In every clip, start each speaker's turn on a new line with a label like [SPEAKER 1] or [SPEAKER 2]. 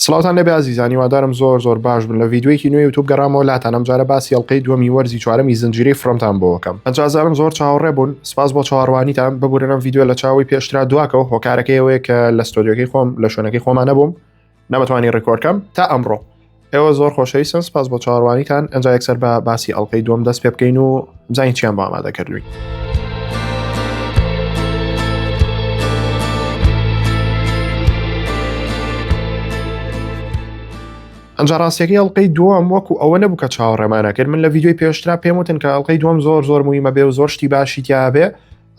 [SPEAKER 1] سڵاوتان لێبێ ئازیزان هیوادارم زۆر زۆر باش بن لە ڤیدیۆیەکی نوێی یوتوب گەڕامەوە لاتان ئەمجارە باسی ئەڵقەی دووەمی وەرزی چوارەمی زنجیرەی From تان بۆ ئەکەم ئەنجازانم زۆر چاوەڕێ بوون سپاس بۆ چاوەڕوانیتان ببورن ئەم ڤیدیۆ لە چاوەی پێشترا دواکەوە هۆکارەکەی ئەوەیە کە لە ستۆدیۆکەی خۆم لە شوێنەکەی خۆمان نەبووم نەمەتوانی record کەم تا ئەمڕۆ ئێوە زۆر خۆشەویستن سپاس بۆ چاوەڕوانیتان ئەنجا یەکسەر بە باسی ئەڵقەی دووەم دەست پێ بکەین و بزانین چیان بۆ ئامادە کردوین. ئەنجا ڕاستیەکەی ئەڵلقەی دووەم وەکو ئەوە نەبوو کە چاوەڕێمانە کرد من لە ڤیدیۆی پێشترا پێم وتن کە ئەڵلقەی دووەم زۆر زۆر موهیمە بێ و زۆر شتی باشی تیا بێ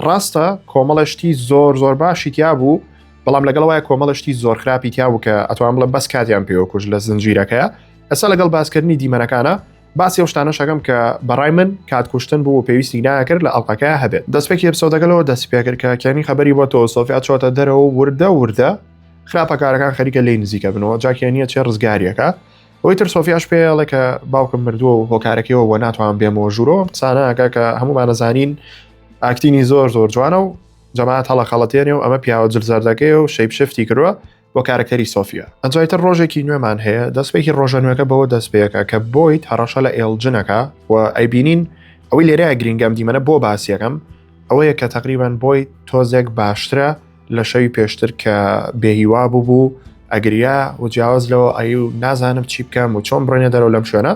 [SPEAKER 1] ڕاستە کۆمەڵە شتی زۆر زۆر باشی تیا بوو بەڵام لەگەڵ وایە کۆمەڵە شتی زۆر خراپی تیا بوو کە ئەتوان بڵێم بەس کاتیان پێوە کوش لە زنجیرەکەیە ئەسا لەگەڵ باسکردنی دیمەنەکانە باسی ئەو شتانەش ئەکەم کە بەڕای من کات کوشتن بوو و پێویستی ناکرد لە ئەڵقەکە هەبێت. دەستپێکی episode ەکە لەوە دەستی پێکرد کە کێنی خەبەری بۆ تۆ سۆفیا چۆتە دەرەوە و وردە وردە خراپەکارەکان خەریکە لێی نزیکە بنەوە جا کێنیە چێ ڕزگاریەکە ئەوی تر سۆفیاش پێڵێ کە باوکم مردووە و هۆکارەکەیەوە بۆ ناتوانم بێمەوە ژوورەوە قسانەکە کە هەمومانەزانین acting ی زۆر زۆر جوانە و جەماعەت هەڵە خەڵەتێنێ و ئەمە پیاوە جل زەردەکەی و shape shift ی کردووە بۆ کارەکتەری سۆفیا. ئەنجا ئیتر ڕۆژێکی نوێمان هەیە، دەستپێکی ڕۆژە نوێکە بەوە دەست پێکا کە بۆید هەڕەشە لە ئێڵجنەکە و ئەیبینین ئەوەی لێرەیە گرینگە ئەم دیمەنە بۆ باسیەکەم ئەوەیە کە تقریبان بۆی تۆزێک باشترە لە شەوی پێشتر کە بێهیوا بوو بوو ئەگریا و جیاواز لەوە ئەی و نازانم چی بکەم و چۆن بڕێنە دەرەوە لەم شوێنە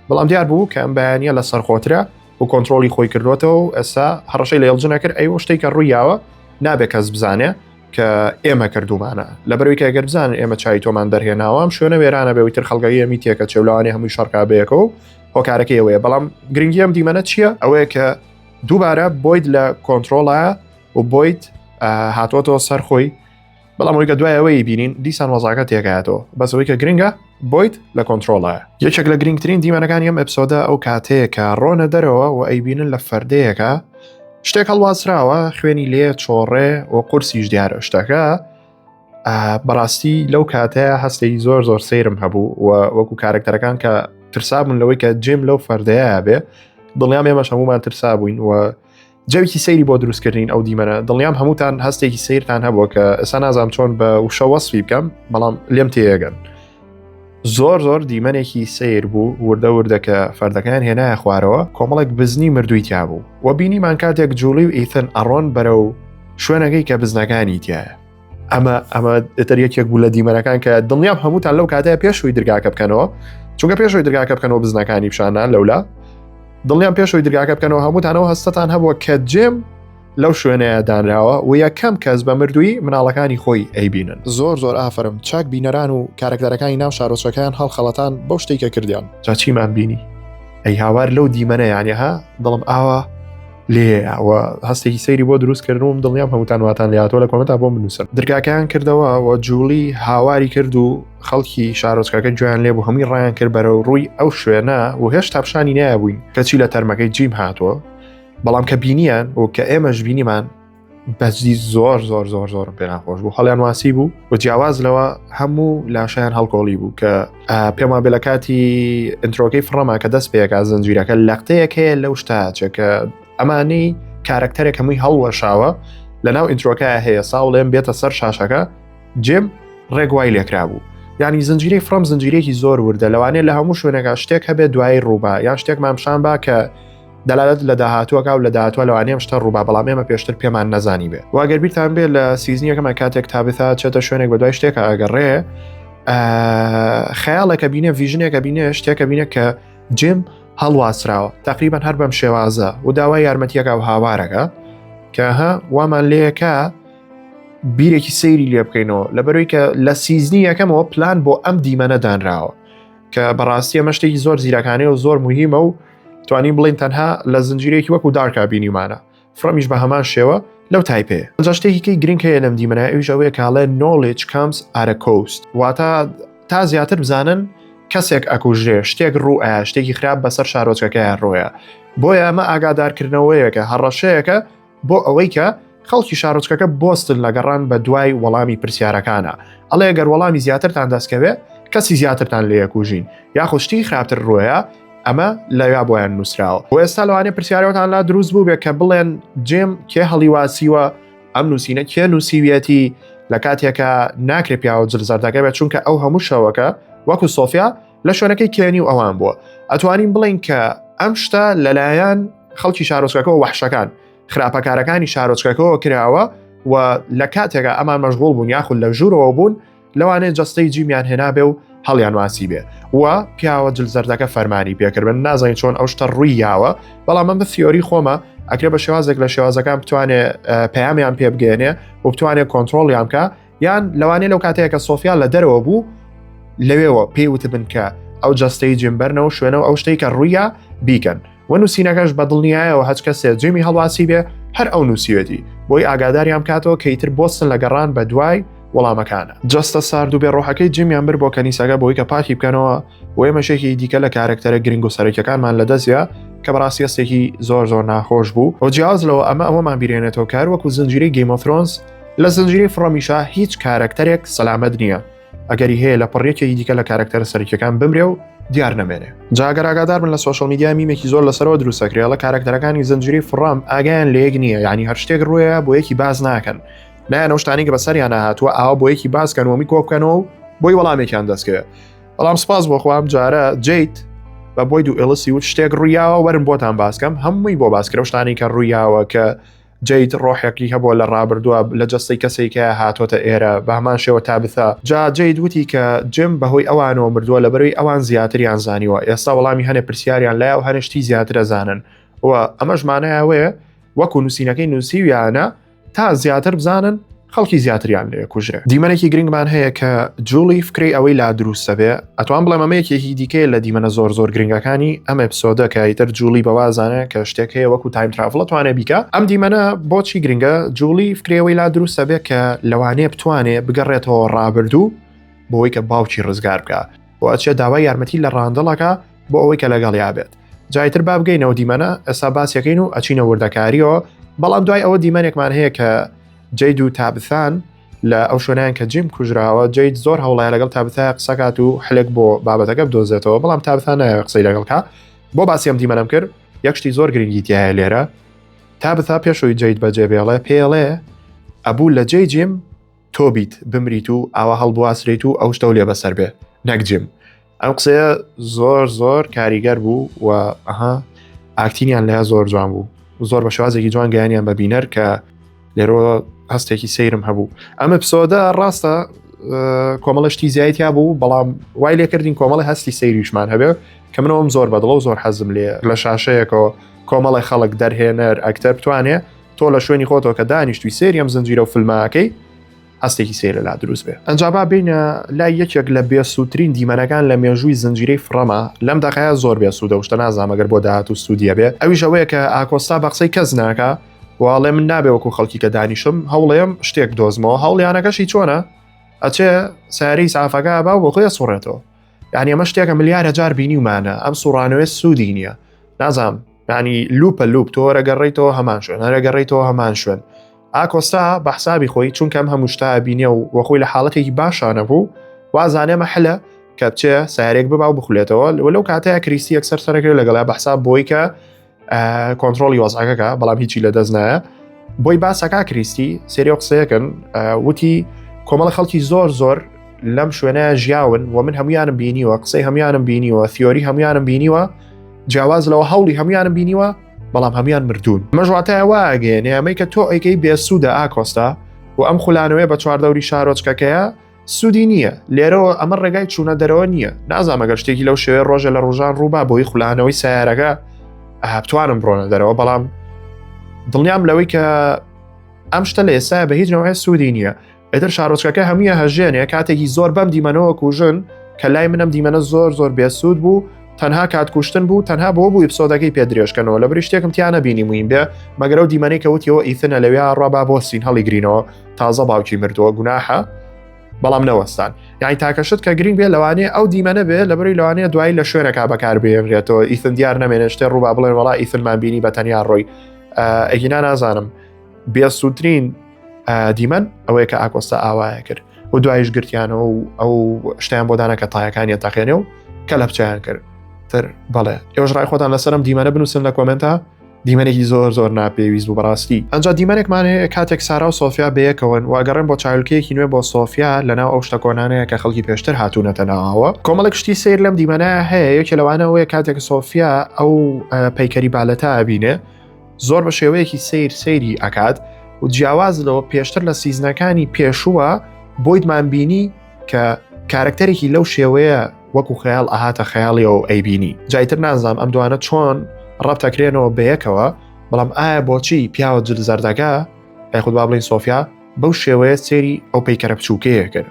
[SPEAKER 1] بەڵام دیار بوو کە ئەم بەیانە لە سەرخۆترە و کۆنتترۆلی خۆی کردوێتەوە و ئێستا هەڕەشەی لە ئێڵجنە کرد ئەی و شتێک کە ڕوویاوە نابێ کەس بزانێ کە ئێمە کردومانە لەبەرەوەی کە گەر بزانن ئێمە چای تۆمان دەرهێناوە ئەم شوێنە وێرانە بێ ویتر خەڵگەی ئەمی تێکە چێولانی هەمووی شەڕکا بەیەکەوە و هۆکارەکەی ئەوەیە بەڵام گرنگی ئەم دیمەنە چییە ئەوەیە کە دووبارە بۆیت لە کۆنتترۆڵە و بۆیت هاتووەتەوە سەر خۆی بەڵام ئەوەی کە دوای ئەوەی بینین دیسان وەزاکە تێکایەتەوە بەس ئەوەی کە گرنگە بۆیت لە کۆنتترۆڵە یەکێک لە گرنگترین دیمەنەکانی ئەم episode ە ئەو کاتەیە کە ڕۆنە دەرەوە و ئەیبینن لە فەردەیەکە شتێک هەڵواسراوە خوێنی لێ چۆڕێ و قورسیش دیارە شتەکە بەڕاستی لەو کاتەیە هەستێکی زۆر زۆر سەیرم هەبوو و وەکو کارکتەرەکان کە ترسابوون لەوەی کە جێم لەو فەردەیە بێ دڵنیام ئێمەش هەمومان ترسا بووین و جەوێکی سەیری بۆ دروستکردین ئەو دیمەنە دڵنیام هەمووتان هەستێکی سیرتان هەبووە کە ئێستا نازانم چۆن بە وشە وەسفی بکەم بەڵام لێم تێگەن زۆر زۆر دیمەنێکی سیر بوو وردە وردە کە فەردەکان هێنایە خوارەوە کۆمەڵێک بزنی مردووی تیا بوو و بینیمان کاتێک جوڵی و ئیتن ئەڕۆن بەرەو شوێنەکەی کە بزنەکانی تایە ئەمە ئەمە ئیتر یەکێک بوو لە دیمەنەکان کە دڵنیام هەمووتان لەو کاتەیە پێشووی درگاکە بکەنەوە چونکە پێشووی درگاکە بکەنەوە بزنەکانی پیشانان لەولا دڵنیام پێشووی درگاکە بکەنەوە هەمووتانەوە هەستتان هەبووە کە جێم لەو شوێنەیە دانراوە و یەکەم کەس بە مردووی مناڵەکانی خۆی ئەیبینن. زۆر زۆر ئافەرم چاک بینەران و کارەکتەرەکانی ناو شارۆچکەکەیان هەڵخەڵەتان بەو شتەی کە کردیان. جا چیمان بینی ئەی هاوار لەو دیمەنە یانی ها دڵم ئاوا لێیە و هەستێکی سەیری بۆ دروست کردم دڵنیام هەمووتان واتان لێهاتووە لە comment ا بۆم بنووسن. درگاکەیان کردەوە و جوڵی هاواری کرد و خەڵکی شارۆچکەکە گوێیان لێ بوو هەمووی ڕایان کرد بەرەو ڕووی ئەو شوێنە و هێشتا پیشانی نایەبووین کەچی لە تەرمەکەی جیم هاتووە بەڵام کە بینیان و کە ئێمەش بینیمان بەجدی زۆر زۆر زۆر زۆرم پێ ناخۆش بوو هەڵیان واسی بوو و جیاواز لەوە هەموو لاشیان هەڵکۆڵی بوو کە پێمان بێ لە کاتی intro کەی From ا کە دەست پێکا زنجیرەکە لەقتەیەک هەیە لەو شتاچێ کە ئەمانەی کارکتەرێک هەمووی هەڵوەشاوە لە ناو intro کە هەیە ساوڵێن بێتە سەر شاشەکە جێم ڕێگوای لێکرا بوو یعنی زنجیرەی From زنجیرێکی زۆر وردە لەوانەیە لە هەموو شوێنەکە شتێک هەبێت دوایی ڕووبا یان شتێکمان پیشان با کە دەلالەت لە داهاتووەکە و لە داهاتوە لەوانەیە ئەم شتە ڕووبا بەڵام ئێمە پێشتر پێمان نەزانی بێ و ئەگەر بیرتان بێ لە season ی یەکەمە کاتێک تابیثا چێتە شوێنێک بە دوای شتێکە ئەگەڕێ خەیاڵێکە بینێ vision ێکە بینێ شتێکە بینە کە جیم هەڵواسراوە تقریبان هەر بەم شێوازە و داوای یارمەتیەکە و هاوارەکە کە ها وامان لەیەکە بیرێکی سەیری لێ بکەینەوە لەبەرەوەی کە لە season ی یەکەمەوە پلان بۆ ئەم دیمەنە دانراوە کە بەڕاستی ئەمە شتێکی زۆر زیرەکانەیە و زۆر مهمە و توانین بڵین تەنها لە زنجیرێکی وەکو Dark ا بینیمانە From یش بە هەمان شێوە لەو type ەیە ئەنجا شتێکی کەی گرنگ هەیە لەم دیمەنە ئەویش ئەوەیە کاڵێ knowledge comes at a cost واتە تا زیاتر بزانن کەسێک ئەکوژرێ شتێک ڕوو ئەیا شتێکی خراپ بەسەر شارۆچکەکەیان ڕۆیە بۆیە ئەمە ئاگادارکردنەوەیەکە هەڕەشەیەکە بۆ ئەوەی کە خەڵکی شارۆچکەکە بۆستن لە گەڕان بە دوای وەڵامی پرسیارەکانە ئەڵێ گەر وەڵامی زیاترتان دەستکەوێ کەسی زیاترتان لێکوژین یاخود شتی خراپتر ڕۆیە ئەمە لەویا بۆیان نووسراوە بۆ ئێستا لەوانەیە پرسیارەوەتان لا دروست بوو بێ کە بڵێن جێم کێ هەڵیواسیوە ئەم نووسینە کێ نووسیویەتی؟ لە کاتێکە ناکرێ پیاوە جل زەردەکە بێت چونکە ئەو هەموو شەوەکە وەکو سۆفیا لە شوێنەکەی کێنی و ئەوان بووە ئەتوانین بڵین کە ئەم شتە لەلایەن خەڵکی شارۆچکەکەەوە وەحشەکان خراپەکارەکانی شارۆچکەکەەوە کراوە و لە کاتێکا ئەمان مەشغوڵ بوون یاخود لە ژوورەوە بوون لەوانەیە جەستەی جیمیان هێنابێ و هەڵیان واسی بێ و پیاوە جل زەردەکە فەرمانی پێکردن نازانین چۆن ئەو شتە ڕووی یاوە بەڵام من بە theory خۆمە ئەکرێ بە شێوازێک لە شێوازەکان بتوانێ پەیامیان پێ بگەێنێ و بتوانێت کۆنتترۆلیان بکە یان لەوانەیە لەو کاتەیە کە سۆفیا لە دەرەوە بوو لەوێوە پێی وتبن کە ئەو جەستەی جیم بەرنەوە شوێنەوە ئەو شتەی کە ڕوویە بیکەن و نووسینەکەش بە دڵنیایەوە هەچ کەسێ جیمی هەڵواسی بێ هەر ئەو نووسیوێتی بۆی ئاگاداریان بکاتەوە کە ئیتر بۆستن لە گەڕان بە دوای وەڵامەکانە. جەستە سارد و بێ ڕۆحەکەی جیمیان برد بۆ کەنیسەکە بۆی کە پاکی بکەنەوە و ئێمەش یەکێکی دیکە لە کارەکتەرە گرنگ و سەرەکیەکانمان لەدەستیا کە بەڕاستی هەستێکی زۆر زۆر ناخۆش بوو و جیاواز لەوە ئەمە ئەوەمان بیرێنێتەوە کار وەکو زنجیرەی Game of Thrones لە زنجیرەی From یشا هیچ کارەکتەرێک سەلامەت نییە ئەگەری هەیە لە پڕ یەکێکی دیکە لە کارەکتەرە سەرەکیەکان بمرێ و دیار نەمێنێ. جا گەر ئاگادار بن لە social media meme ێکی زۆر لەسەرەوە دروست ئەکرێ ئەڵێ کارەکتەرەکانی زنجیرەی From ئاگایان لە یەک نییە یانی هەر شتێک ڕوویە بۆ یەکی باس ناکەن نایان ئەو شتانەی کە بەسەریانە هاتووە ئاوا بۆ یەکی باس کەن وەمی کۆ بکەنەوە و بۆی وەڵامێکیان دەستکەوێ بەڵام سپاس بۆ خوا ئەم جارە جەید بە بۆی دوو ئێڵسی وت شتێک ڕوویاوە وەرن بۆتان باسکەم هەمووی بۆ باسکرە و شتانی کە ڕوویاوە کە جەید ڕۆحێکی هەبووە لە ڕابردووە لە جەستەی کەسێکە هاتۆتە ئێرە بە هەمان شێوە تابثا جا جەید وتی کە جم بەهۆی ئەوانەوە مردووە لەبەرەوەی ئەوان زیاتریان زانیوە ئێستا وەڵامی هەنێ پرسیاریان لایە و هەنێ شتی زیاترە زانن و ئەمەش مانای ئەوەیە وەکو نووسینەکەی نووسیویانە تا زیاتر بزانن خەڵکی زیاتریان لێ کوژرێ. دیمەنێکی گرنگمان هەیە کە جوڵی فکرەی ئەوەی لا دروستە بێ ئەتوان بڵێم ئەمە یەکێکی دیکەیە لە دیمەنە زۆر زۆر گرنگەکانی ئەم episode ە کە ئیتر جوڵی بەوازانە کە شتێک هەیە وەکو time travel توانێ بیکە ئەم دیمەنە بۆچی گرنگە جوڵی فکرەی ئەوەی لا دروستە بێ کە لەوانەیە بتوانێ بگەڕێتەوە ڕابردوو بۆی کە باوکی ڕزگار بکە و ئەچێ داوای یارمەتی لە ڕاندڵەکە بۆ ئەوەی کە لەگەڵیا بێت جایتر با بگەینەوە دیمەنە ئێستا باسیەکەین و ئەچینە وردەکاریەوە بەڵام دوای ئەوە دیمەنێکمان هەیە کە جەید و تابثان لە ئەو شوێنیان کە جیم کوژراوە جەید زۆر هەوڵایە لەگەڵ تابثا قسەکات و حلێک بۆ بابەتەکە بدۆزێتەوە بەڵام تابثا نایەوێت قسەی لەگەڵکە بۆ باسی ئەم دیمەنەم کرد یەک شتی زۆر گرنگی تایە لێرە تابثا پێشەوەی جەید بەجێ بێڵێ پێڵێ ئەبوو لە جێی جیم تۆ بیت بمریت و ئاوا هەڵبواسرێت و ئەو شتەو لێ بەسەر بێ نەک جیم ئەم قسەیە زۆر زۆر کاریگەر بوو و ئەها acting یان لە زۆر جوان بوو زۆر بە شێوازێکی جوان گەیانیان بە بینەر کە لێرەوە هەستێکی سەیرم هەبوو ئەم episode ە ڕاستە کۆمەڵە شتی زیایتیا بوو بەڵام وای لێکردین کۆمەڵی هەستی سەیریشمان هەبێ کە منەوەم زۆر بەدڵە و زۆر حەزم لێ لە شاشەیەکەوە کۆمەڵی خەڵک دەرهێنەر ئەکتەر بتوانێ تۆ لە شوێنی خۆتەوە کە دانیشتوی سێری ئەم زنجیرە و فیلمەکەی هەستێکی سەیرە لا دروست بێ ئەنجا با بینە لای یەکێک لە بێسووترین دیمەنەکان لە مێژووی زنجیرەی From ە لەم دەقەیە زۆر بێسوودە شتە نازانم گەر بۆ داهات و سوودیە بێ ئەویش ئەوەیە کە ئاکۆستا بە قسەی کەس ناکا واڵێ من نابێ وەکو خەڵکی کە دانیشم هەوڵێم شتێک دۆزمەوە هەوڵیانەکەشی چۆنە ئەچێ ساری سافەکە با بۆ خۆی سوڕێتەوە یعنی ئەمە شتێکە ملیارە جار بینیومانە ئەم سوڕانەوەی سوودی نییە نازانم ینی loop ە loop تۆ وەرەگەڕیتەوە هەمان شوێن هەرەگەڕیتەوە هەمان شوێن ئاکۆستا بە حسابی خۆی چونکە ئەم هەموو شتە بینێ و وەخۆی لە حاڵەتێکی باشانە بوو وازانێ مەحلە کە بچێ سارێک ببا و بخولێتەوە و لەو کاتەیە کریستی یەکسەر سەرەکرێت لەگەڵا بە حساب بۆی کە کۆنتترۆلی وەزعەکەکە بەڵام هیچی لە دەست نایە بۆی باسەکە کریستی سری و قسەیەکەن وتی کۆمەڵە خەڵکی زۆر زۆر لەم شوێنە ژیاون و من هەمویانم بینیوە قسەی هەمویانم بینیوە theory هەمویانم بینیوە جیاواز لەوە هەوڵی هەمویانم بینیوە بەڵام هەموان مردوون ئەمەش واتای ئەوە ئەگەیەنێ ئەمەی کە تۆ ئەیکەی بێسوودە ئاکۆستا و ئەم خولانەوەی بە چواردەوری شارۆچکەکەیە سوودی نییە لێرەوە ئەمە ڕێگای چوونە دەرەوە نییە نازانم ئەگەر شتێکی لەو شێوەیە ڕۆژە لە ڕۆژان ڕووبا بۆی خولانەوەی سیارەکە بتوانم بڕۆنە دەرەوە بەڵام دڵنیام لەوەی کە ئەم شتە لە ئێستا بە هیچ نەوەی سوودی نییە ئیتر شارۆچکەکە هەموویە هەژێنێ کاتێکی زۆر بەم دیمەنەوە کوژن کە لای منم دیمەنە زۆر زۆر بێسوود بوو تەنها کات کوشتن بوو تەنها بۆ بوو episode ەکەی پێ درێژکەنەوە لە بری شتێکم تیا نەبینی مویم بێ مەگەرەو دیمەنەی کە وتیەوە ئیثنە لەوێ ڕا با بۆسین هەڵیگرینەوە تازە باوکی مردووە گوناحە بەڵام نەوەستان یعنی تاکە شت کە گرنگ بێ لەوانەیە ئەو دیمەنە بێ لەبەری لەوانەیە دوایی لە شوێنەکە بەکاربێنرێتەوە ئیثن دیار نەمێنێ شتێ ڕووبا بڵێن وەڵا ئیثنمان بینی بە تەنیا ڕۆی ئەگینا نازانم بێسوودترین دیمەن ئەوەیە کە ئاکۆستا ئاوایە کرد و دوایش گرتیانەوە و ئەو شتیان بۆ دانا کە تایەکانیان تەقێنێ و کە لە بچیان کرد تر بەڵێ ئێوەش ڕای خۆتان لەسەرم دیمەنە بنووسن لە comment ا. دیمەنێکی زۆر زۆر ناپێویست بوو بەڕاستی. ئەنجا دیمەنێکمان هەیە کاتێک سارا و سۆفیا بەیەکەوەن و ئەگەڕێن بۆ چاویلکەیەکی نوێ بۆ سۆفیا لەناو ئەو شتە کۆنانەیە کە خەڵکی پێشتر هاتوونەتە ناوەوە. کۆمەڵێک شتی سەیر لەم دیمەنە هەیە، یەکێ لەوانە ئەوەیە کاتێک سۆفیا ئەو پەیکەری بالەتە ئەبینێ زۆر بە شێوەیەکی سەیر سەیری ئەکات و جیاواز لەوە پێشتر لە season ەکانی پێشووە بۆیدمان بینی کە کارەکتەرێکی لەو شێوەیە وەکو خەیاڵ ئەهاتە خەیاڵیەوە ئەیبینی جایتر نازانم ئەم دوانە چۆن ڕەبتەکرێنەوە بەیەکەوە بەڵام ئایا بۆچی پیاوە جل زەردەکە یاخود با بڵین سۆفیا بەو شێوەیە سێری ئەو پەیکەرە بچووکەیە کرد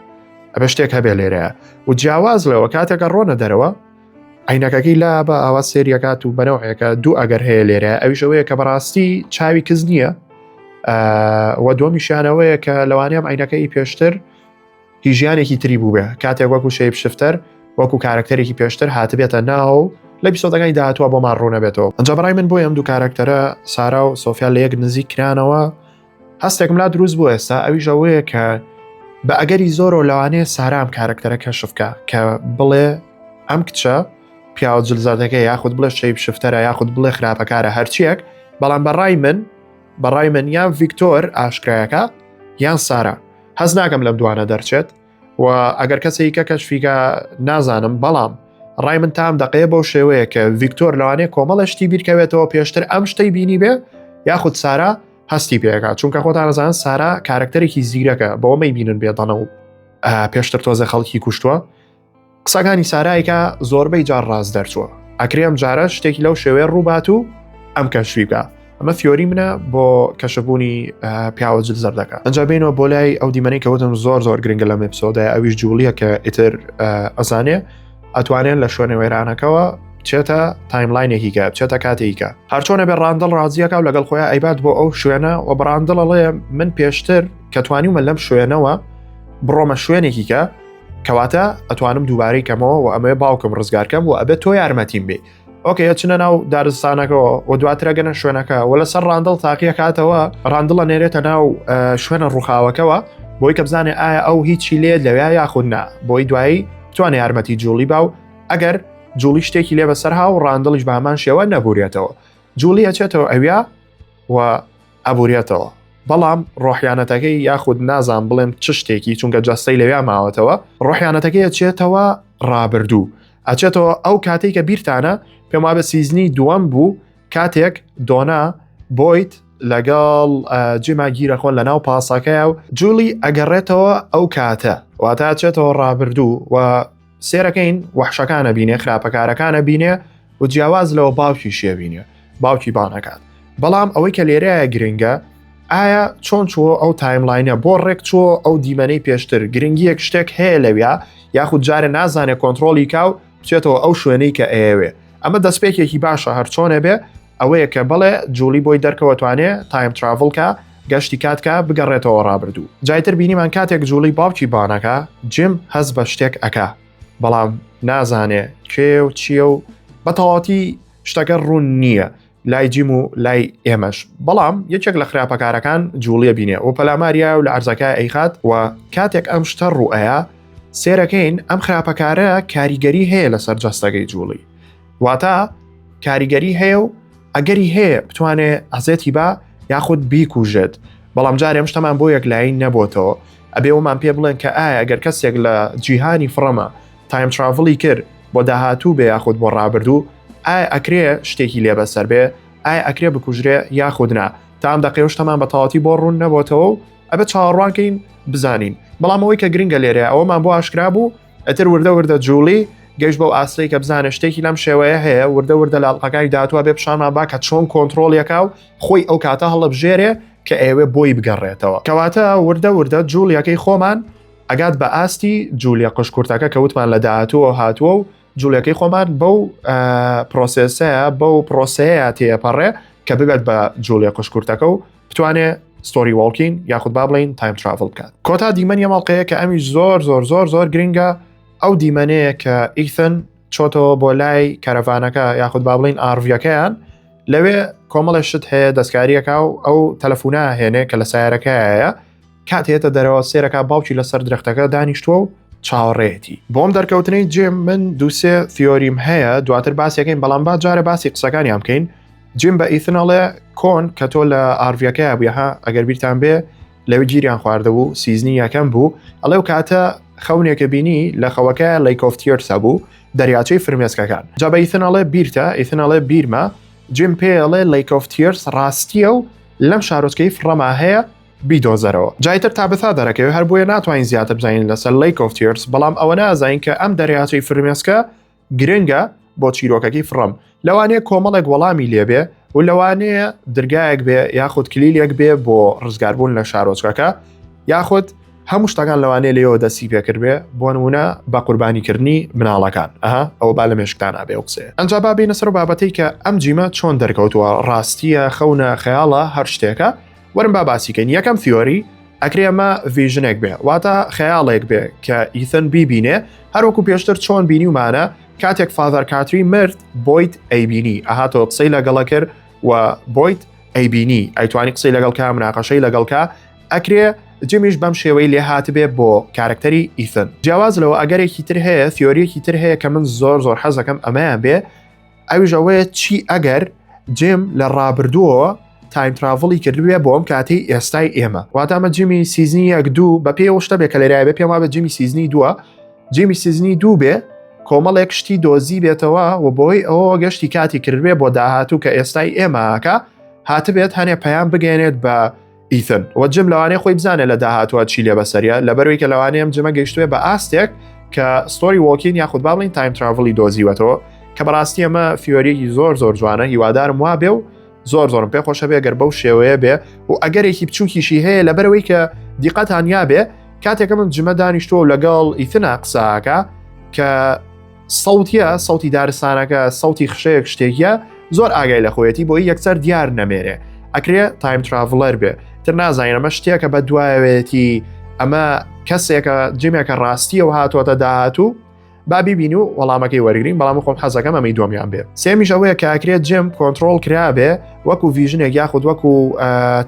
[SPEAKER 1] ئەبێ شتێک هەبێ لێرەیە و جیاواز لەوە کاتێکە ڕۆنە دەرەوە عینەکەکەی لا بە ئاوا سێریەکات و بەنەوەیەکە دوو ئەگەر هەیە لێرە ئەویشەوەیە کە بەڕاستی چاوی کز نییە و دووەمیشیانەوەیە کە لەوانەیە عینەکەی پێشتر هی ژیانێکی تری بووبێ کاتێک وەکو shape shifter وەکو کارکتەرێکی پێشتر هاتبێتە ناو لە episode ەکانی داهاتوە بۆمان ڕوونەبێتەوە ئەنجا بەڕای من بۆی ئەم دوو کارکتەرە سارا و سۆفیا لە یەک نزیک کرانەوە هەستێکم لا دروست بوو ئێستا ئەویش ئەوەیە کە بە ئەگەری زۆرەوە لەوانەیە سارام کارکتەرە کەشفکە کە بڵێ ئەم کچە پیاوە جلزادەکە یاخود بڵێ shape shifter ە یاخود بڵێ خراپەکارە هەرچیەک بەڵام بەڕای من بەڕای من یان ڤیکتۆر ئاشکرایەکە یان سارا هەز ناکەم لەم دوانە دەرچێت و ئەگەر کەسێکی کە کەشفیکە نازانم بەڵام ڕای من تام دەقەیە بەو شێوەیە کە ڤیکتۆر لەوانەیە کۆمەڵە شتی بیرکەوێتەوە پێشتر ئەم شتەی بینی بێ یاخود سارا هەستی پێکا چونکە خۆتان نەزان سارا کارکتەرێکی زیرەکە بەوە مەیبینن بێدەنە و پێشتر تۆزە خەڵکی کوشتووە قسەکانی سارایکا زۆربەی جار ڕاست دەرچووە ئەکرێ ئەم جارە شتێکی لەو شێوەیە ڕووبات و ئەم کەشفی بکە ئەمە theory منە بۆ کەشفبوونی پیاوە جل زەردەکە ئەنجا بینەوە بۆ لای ئەو دیمەنەی کە وتم زۆر زۆر گرنگە لەم episode ە ئەویش جوڵیە کە ئیتر ئەزانێ ئەتوانێن لە شوێنە وێرانەکەوە بچێتە timeline ێکی کە بچێتە کاتێکە هەرچۆنە بێ ڕاندڵ ڕازیەکە و لەگەڵ خۆیان ئەیبات بۆ ئەو شوێنە و بەڕاندڵەڵێ من پێشتر کە توانیومە لەم شوێنەوە بڕۆمە شوێنێکی کە کەواتە ئەتوانم دووبارەی کەمەوە و ئەمەوێ باوکم ڕزگارکەم و ئەبێت تۆ یارمەتیم بێ okay ئەچنە ناو دارستانەکەەوە و دواترەگەنە شوێنەکە و لەسەر ڕاندڵ تاقیەکاتەوە ڕاندڵە نێرێتە ناو شوێنە ڕووخاوەکەوە بۆی کە بزانێ ئایا ئەو هیچی لێ لەوێ یاخود نا بۆی دوایی بتوانێ یارمەتی جوڵی با و ئەگەر جوڵی شتێکی لێ بەسەرها و ڕاندڵیش بامان شێوە نەبورێتەوە جوڵی ئەچێتەوە ئەویا و ئەبورێتەوە بەڵام ڕۆحیانەتەکەی یاخود نازان بڵێم چ شتێکی چونکە جەستەی لەویا ماوەتەوە ڕۆحیانەتەکەی ئەچێتەوە ڕابردوو ئەچێتەوە ئەو کاتێک کە بیرتانە پێم وابە season ی دووەم بوو کاتێک دۆنا بۆیت لەگەڵ جێما گیرە خۆن لە ناو پاسەکەی و جولی ئەگەڕێتەوە ئەو کاتە واتە چێتەوە ڕابردوو و سێرەکەین وەحشەکانە بینێ خراپەکارەکانە بینێ و جیاواز لەوە باوکی شێبینێ باوکی بانەکات بەڵام ئەوەی کە لێرەیە گرنگە ئایا چۆن چووە ئەو timeline ە بۆ ڕێک چووە ئەو دیمەنەی پێشتر گرنگیەک شتێک هەیە لەویا یاخود جارێ نازانێ کۆنتترۆلی کا و بچێتەوە ئەو شوێنەی کە ئەیەوێ ئەمە دەستپێکێکی باشە هەرچۆنێ بێ ئەوەیە کە بەڵێ جولی بۆی دەرکەوەتوانێ time travel کا گەشتی کاتکە بگەڕێتەوە ڕابردوو جایتر بینیمان کاتێک جوڵی باوکی بانەکە جیم هەست بە شتێک ئەکا بەڵام نازانێ کێ و چییە و بە تەواوەتی شتەکە ڕوون نییە لای جیم و لای ئێمەش بەڵام یەکێک لە خراپەکارەکان جوڵیە بینێ و پەلاماریا و لە ئەرزەکە ئەیخات و کاتێک ئەم شتە ڕوئەیە سێرەکەین ئەم خراپەکارە کاریگەری هەیە لەسەر جەستەکەی جوڵی واتە کاریگەری هەیە و ئەگەری هەیە بتوانێ ئەزێتی با یاخود بیکوژێت بەڵام جارێ ئەم شتەمان بۆ یەکلایی نەبۆتەوە ئەبێ ومان پێ بڵێن کە ئایا ئەگەر کەسێک لە جیهانی فڕەمە time travel ی کرد بۆ داهاتوو بێ یاخود بۆ ڕابردوو ئایا ئەکرێ شتێکی لێ بەسەر بێ ئایا ئەکرێ بکوژرێ یاخود نا تام دەقێ شتەمان بە تەواتی بۆ ڕوون نەبۆتەوە و ئەبێ چاوەڕوانکەین بزانین بەڵام ئەوەی کە گرنگە لێرە ئەوەمان بۆ ئاشکرا بوو ئەتر وردە وردە جوڵی گەشت بەو ئاستەی کە بزانێت شتێکی لەم شێوەیە هەیە وردە وردە لە ئەڵقەکانی داهاتووە بێ پیشانمان با کە چۆن کۆنتترۆڵیەکە و خۆی ئەو کاتە هەڵبژێرێ کە ئەوێ بۆی بگەڕێتەوە کەواتە وردە وردە جوڵیەکەی خۆمان ئەگات بە ئاستی جولیە قشکورتەکە کە وتمان لە داهاتووە هاتووە و جوڵیەکەی خۆمان بەو process ەیە بەو پرۆسەیە تێپەڕێ کە ببێت بە جوڵیە قشکورتەکە و بتوانێ story walking یاخود با بڵین time travel بکات کۆتا دیمەنی ئەم ئەڵقەیە کە ئەمی زۆر زۆر زۆر زۆر گرنگە ئەو دیمەنەیە کە ئیثن چۆتەوە بۆ لای کەرەڤانەکە یاخود با بڵین RV یەکەیان لەوێ کۆمەڵی شت هەیە دەستکاریەکە و ئەو تەلەفونە هێنێ کە لە سیارەکەیە کاتێتە دەرەوە سێرەکە باوکی لەسەر درەختەکە دانیشتووە و چاوەڕێتی بۆم دەرکەوتنەی جێم من دووسێ theory م هەیە دواتر باسیەکەین بەڵام با جارە باسی قسەکانیان بکەین. جیم بە ئیثن ئەڵێ کۆن کە تۆ لە RV ەکەیا بووی ها ئەگەر بیرتان بێ لەوێ گیریان خواردبوو season ی یەکەم بوو ئەڵێ و کاتە خەونێکە بینی لە خەوەکە Lake of Tears هەبوو دەریاچەی فرمێسکەکان جا بە ئیثن ئەڵێ بیرتە ئیثن ئەڵێ بیرمە جیم پێ ئەڵێ Lake of Tears ڕاستیە و لەم شارۆچکەی فڕەما هەیە بیدۆزەرەوە جایتر تابثا دەرەکەوێ هەر بۆیە ناتوانین زیاتر بزانین لەسەر Lake of Tears بەڵام ئەوە نازانین کە ئەم دەریاچەی فرمێسکە گرنگە بۆ چیرۆکەکەی فڕەم لەوانەیە کۆمەڵێک وەڵامی لێبێ و لەوانەیە درگایەک بێ یاخود کلیلێک بێ بۆ ڕزگاربوون لە شارۆچکەکە یاخود هەموو شتەکان لەوانەیە لێەوە دەستی پێکرد بێ بۆ نمونە بە قوربانیکردنی مناڵەکان ئەها ئەوە با لە مێشکتان ئابێ و قسەیە ئەنجا با بینە سەر بابەتەی کە ئەم جیمە چۆن دەرکەوتووە ڕاستیە خەونە خەیاڵە هەر شتێکە وەرن با باسیکەین یەکەم theory ئەکرێ ئەمە vision ێک بێ واتە خەیاڵێک بێ کە ئیثن بیبینێ هەروەکو پێشتر چۆن بینیومانە کاتێک Father کاتری مرد بۆیت ئەیبینی ئەهاتەوە قسەی لەگەڵە کرد و بۆیت ئەیبینی ئەیتوانی قسەی لەگەڵ کا مناقەشەی لەگەڵ کا ئەکرێ جیمیش بەم شێوەی لێ هاتبێ بۆ کارکتەری ئیثن جیاواز لەوە ئەگەرێکی تر هەیە theory یەکی تر هەیە کە من زۆر زۆر حەزەکەم ئەمەیان بێ ئەویش ئەوەیە چی ئەگەر جیم لە ڕابردووەوە time travel ی کردوێ بۆ ئەم کاتەی ئێستای ئێمە واتە ئەمە جیمی season ی یەک دوو بە پێی ئەو شتە بێ کە لێرای بێ پێم وابێ جیمی season ی دووە جیمی season ی دوو بێ کۆمەڵێک شتی دۆزی بێتەوە و بۆی ئەوە گەشتی کاتی کردبێ بۆ داهاتوو کە ئێستای ئێمەکە هاتبێت هەنێ پەیام بگەێنێت بە ئیثن وە جم لەوانەیە خۆی بزانێت لە داهاتوە چی لێ بەسەریە لەبەرەوەی کە لەوانەیە ئەم جمە گەیشتوێ بە ئاستێک کە story walking یاخود با بڵین time travel ی دۆزیوەتەوە کە بەڕاستی ئەمە theory یەکی زۆر زۆر جوانە هیوادارم وابێ و زۆر زۆرم پێ خۆشە بێ گەر بەو شێوەیە بێ و ئەگەرێکی بچووکیشی هەیە لەبەرەوەی کە دیقەتان یابێ کاتێکە من جمە دانیشتووە و لەگەڵ ئیثنا قساکە کە سەوتیە سەوتی دارستانەکە سەوتی خشەیەک شتێکیە زۆر ئاگای لە خۆیەتی بۆی یەکسەر دیار نەمێنێ ئەکرێ time traveler بێ تر نازانین ئەمە شتێکە بە دوایەوێتی ئەمە کەسێکە جیمێکە ڕاستیەوە هاتووەتە داهاتوو با بیبین و وەڵامەکەی وەرگین بەڵام خۆم حەزەکەم ئەمەی دومیان بێ سێمیش ئەوەیە کە ئەکرێت جیم کۆنتترۆل کرابێ وەکو vision ێک یاخود وەکو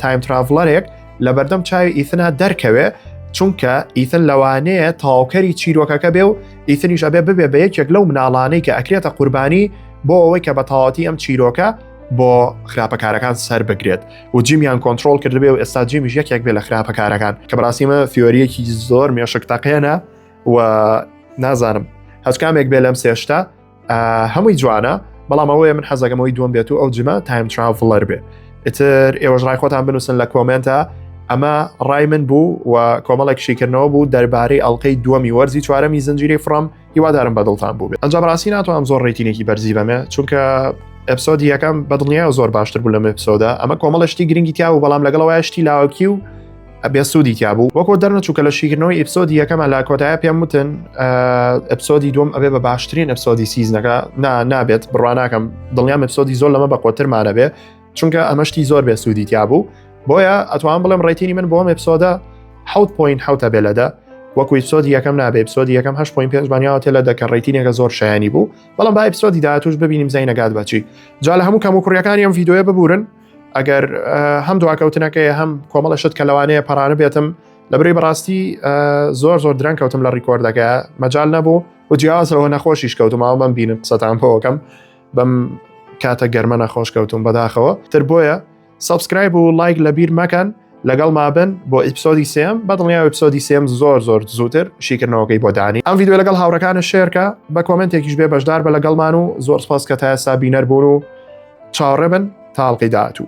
[SPEAKER 1] time traveler ێک لە بەردەم چاوی ئیثنا دەرکەوێ چونکە ئیثن لەوانەیە تەواوکەری چیرۆکەکە بێ و ئیثنیش ئەبێ ببێ بە یەکێک لەو مناڵانەی کە ئەکرێتە قوربانی بۆ ئەوەی کە بە تەواوەتی ئەم چیرۆکە بۆ خراپەکارەکان سەر بگرێت و جیمیان کۆنتترۆل کردبێ و ئێستا جیمیش یەکێک بێ لە خراپەکارەکان کە بەڕاستیمە theory یەکی زۆر مێشک تەقێنە و نازانم هەچ کامێک بێ لەم سێشتا هەمووی جوانە بەڵام ئەوەیە من حەزەکەمەوەی دووەم بێت و ئەو جمە time traveler بێ ئیتر ئێوەش ڕای خۆتان بنووسن لە comment ا ئەمە ڕای من بوو و کۆمەڵێک شیکردنەوە بوو دەربارەی ئەڵلقەی دووەمی وەرزی چوارەمی زنجیرەی فڕەم هیوادارم بەدڵتان بوو بێت ئەنجا بەڕاستی ناتوانم زۆر rating ێکی بەرزی بەمێ چونکە episode ی یەکەم بەدڵنیایە زۆر باشتر بوو لەم episode ە ئەمە کۆمەڵە شتی گرنگی تیا بوو بەڵام لەگەڵەوە شتی لاوەکی و بێسوودی تیا بوو وەکۆ دەرنەچوو کە لە شیکردنەوەی episode ی یەکەمە لە کۆتایە پێم وتن episode ی دوم ئەبێ بە باشترین episode ی season ەکە نا نابێت بڕوا ناکەم دڵنیام episode ی زۆر لەمە بە قۆترمانە بێ چونکە ئەمەشتی زۆر بێسوودی تیا بوو بۆیە ئەتوان بڵێم rating ی من بۆم episode ە 6.7 بێ لەدە وەکو episode ی یەکەم نابێ episode ی یەکەم 8.5 بانیاوە تێ لە دەکە rating ێکە زۆر شایانی بوو بەڵام با episode ی داهاتوش ببینیم زینەگات بەچی جا لە هەموو کەم و کوڕیەکانی ئەم ڤیدیۆیە ببورن ئەگەر هەم دواکەوتنەکەی هەم کۆمەڵە شت کە لەوانەیە پەرانە بێتم لە بری بەڕاستی زۆر زۆر درەنگ کەوتم لە record ەکە مەجال نەبوو و جیاوازەوە نەخۆشیش کەوتم ئەوە بەم بینم قسەتان بۆکەم بەم کاتە گەرمە نەخۆش کەوتم بەداخەوە تر بۆیە subscribe و لایک لە بیر مەکەن لەگەڵ مابن بۆ episode ی سێم بەدڵنیا episode ی سێم زۆر زۆر زووتر شیکردنەوەکەی بۆ دانی ئەم ڤیدیۆ لەگەڵ هاوڕەکانە share کە بە comment ێکیش بێ بەشدار بە لەگەڵمان و زۆر سپاس کە تا ئێستا بینەر بوون و چاوەڕێ بن تا ئەڵقەی داهاتوو.